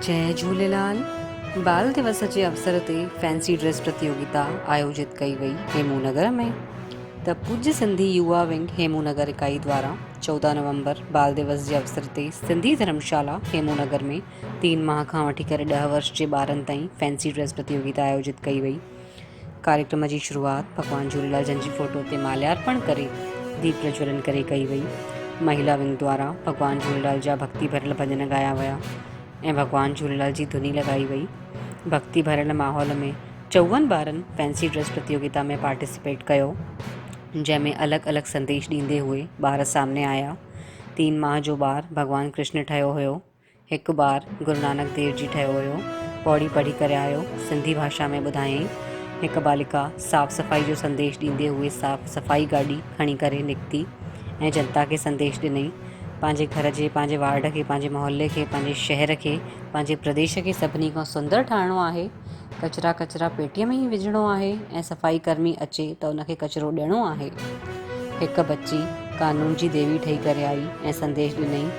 جئي جهوليلال بال دوس جي اوسر تي فينسي ڊريس پرتيوگتا آيوجت ڪئي وئي هيمون نگر ۾ ته پوڄ سنڌي يووا ونگ هيمون نگر اڪائي دوارا 14 نومبر بال دوس جي اوسر تي سنڌي ڌرمشالا هيمون نگر ۾ تين ماهه کان وٺي ڪري 10 ورش جي ٻارن تائين فينسي ڊريس پرتيوگتا آيوجت ڪئي وئي. ڪاريڪرم جي شروعات ڀڳوان جهوليلال جن جي فوٽو تي ماليارپڻ ڪري ديپ پرجولن ڪري ڪئي وئي. مهلا ونگ دوارا ڀڳوان جهوليلال جا ڀڳتي ڀريل ڀڄن ڳايا ويا ۽ ڀڳوان جهوليلال جي ڌني لڳائي وئي. ڀڳتي ڀريل ماحول ۾ 54 ٻارن فينسي ڊريس پرتيوگتا ۾ پارٽيسپيٽ ڪيو جنهن ۾ الڳ الڳ سنديش ڏيندي هئي ٻار سامني آيا. تين ماهه جو ٻار ڀڳوان ڪرشن ٺهيو هيو. هڪ ٻار گرونانڪ ديو جي ٺهيو هيو. پوڙي پڙهي ڪري آيو. سنڌي ڀاشا ۾ ٻڌايائين. هڪ بالڪا صاف صفائي جو سنديش ڏيندي هئي صاف صفائي گاڏي کڻي ڪري نڪتي ۽ جنتا کي سنديش ڏنائين. پنهنجي گهر جي، پنهنجي وارڊ کي، پنهنجي محلي کي، پنهنجي شهر کي، پنهنجي پرديش کي سڀني کان سندر ٺاهڻو آهي. ڪچرا ڪچرا پيٽيء ۾ ئي وجهڻو آهي ۽ صفائي ڪرمي اچي ته ان کي ڪچرو ڏيڻو آهي. هڪ بچي قانون جي ديوي ٺهي ڪري آئي ۽ سنديش ڏنائين.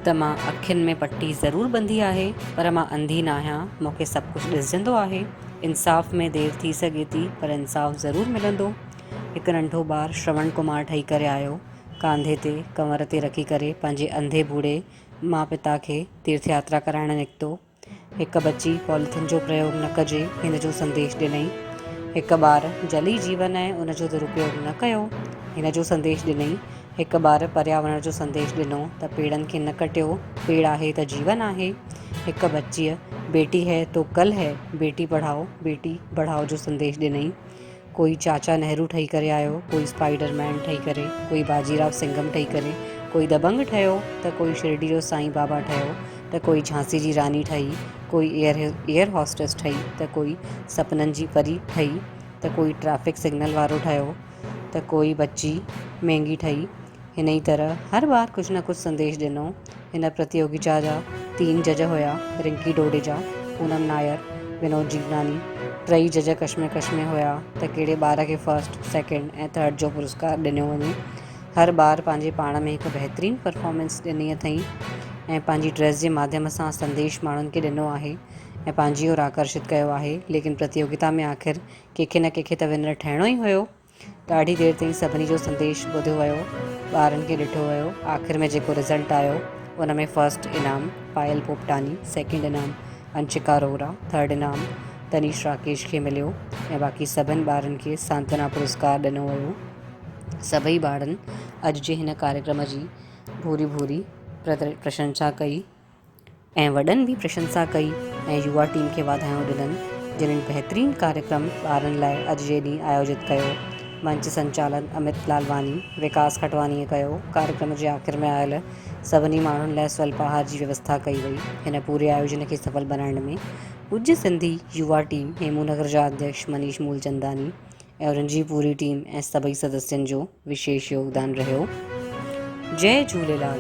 ته مان اکين ۾ پٽي ضرور ٻنڌي آهي پر مان انڌي ناهيان، مون کي سڀ ڪجهه ڏسجندو آهي. انصاف ۾ دير ٿي سگهي ٿي پر انصاف ضرور ملندو. هڪ ننڍو ٻار شروڻ ڪمار ٺهي ڪري آيو. ڪانڌي تي ڪنور تي رکي ڪري پنهنجي انڌي ٻوڙي ماء پتا کي تيرٿ ياترا ڪرائڻ نڪتو. هڪ بچي پوليٿين جو پريوگ نه ڪجي هن جو سنديش ڏنئي. هڪ ٻار جل ئي جيون آهي ان جو درپيوگ نه ڪيو هن جو سنديش ڏنئي. هڪ ٻار پرياورڻ جو سنديش ڏنو ته پيڙن کي نه ڪٽيو پيڙ آهي ته جيون آهي. هڪ بچيء بيٽي هي تو ڪل هي بيٽي پڙهائو بيٽي بڙهائو جو سنديش ڏنئي. ڪوئي چاچا نهرو ٺهي ڪري آيو، ڪوئي اسپائيڊر مين ٺهي ڪري، ڪوئي باجي راو سنگهم ٺهي ڪري، ڪوئي دبنگ ٺهيو ته ڪوئي شرڊي جو سائين بابا ٺهيو ته ڪوئي جهانسي جي راني ٺهي، ڪوئي ايئر هوسٽس ٺهي ته ڪوئي سپنن جي پري ٺهي ته ڪوئي ٽريفڪ سگنل وارو ٺهيو ته ڪوئي بچي مينگي ٺهي. هن ئي طرح هر ٻار ڪجهه نه ڪجهه سنديش ڏنو. هن پرتيوگتا جا تين جج هيا، رنڪي ڊوڊيجا، پونم نائر، ونود جيوناني. ٽئي جج ڪشمڪش ۾ هيا ته ڪهڙي ٻار کي فرسٽ، سيڪنڊ ۽ ٿرڊ جو پرسڪار ڏنو وڃي. هر ٻار پنهنجي پاڻ ۾ هڪ بهترين پرفارمنس ڏني اٿئين ۽ پنهنجي ڊريس جي ماڌيم سان سنديش ماڻهن کي ڏنو آهي ۽ پنهنجي اور آڪرشت ڪيو آهي. ليڪن پرتيوگتا ۾ آخر ڪنهن کي نه ڪنهن کي ته ونر ٺهڻو ئي هيو. ڏاڍي دير تائين سڀني جو سنديش ٻڌو ويو، ٻارن کي ڏٺو ويو، آخر ۾ جيڪو رزلٽ آيو ان ۾ فرسٽ انعام پايل پوپٽاني، سيڪنڊ انعام انشڪا روهرا، ٿرڊ انعام تنيش راڪيش کي مليو ۽ باقي سڀن ٻارن کي سانتونا پرسڪار ڏنو ويو. سڀئي ٻارن اڄ جي هن ڪاريڪرم جي ڀوري ڀوري پرشنسا ڪئي. ۽ وڏن به پرشنسا ڪئي ۽ يووا ٽيم کي واڌايون ڏنن جنھن بهترين ڪاريڪرم ٻارن لاء اڄ جي ڏينهن آيوجت ڪيو. منچ سنچالن امت لالواني، وڪاس کٽوانيء ڪيو. ڪاريڪرم جي آخر ۾ آيل سڀني ماڻهن لاء سولپاهار جي ويوسٿا ڪئي وئي. هن پوري آيوجن کي سڦل بنائڻ ۾ پوڄ سنڌي يووا ٽيم هيمون نگر جا اڌيڪش منيش مولچنداني ۽ انهن جي پوري ٽيم ۽ سڀئي سدسين جو وشيش يوگدان رهيو. جئي جهوليلال.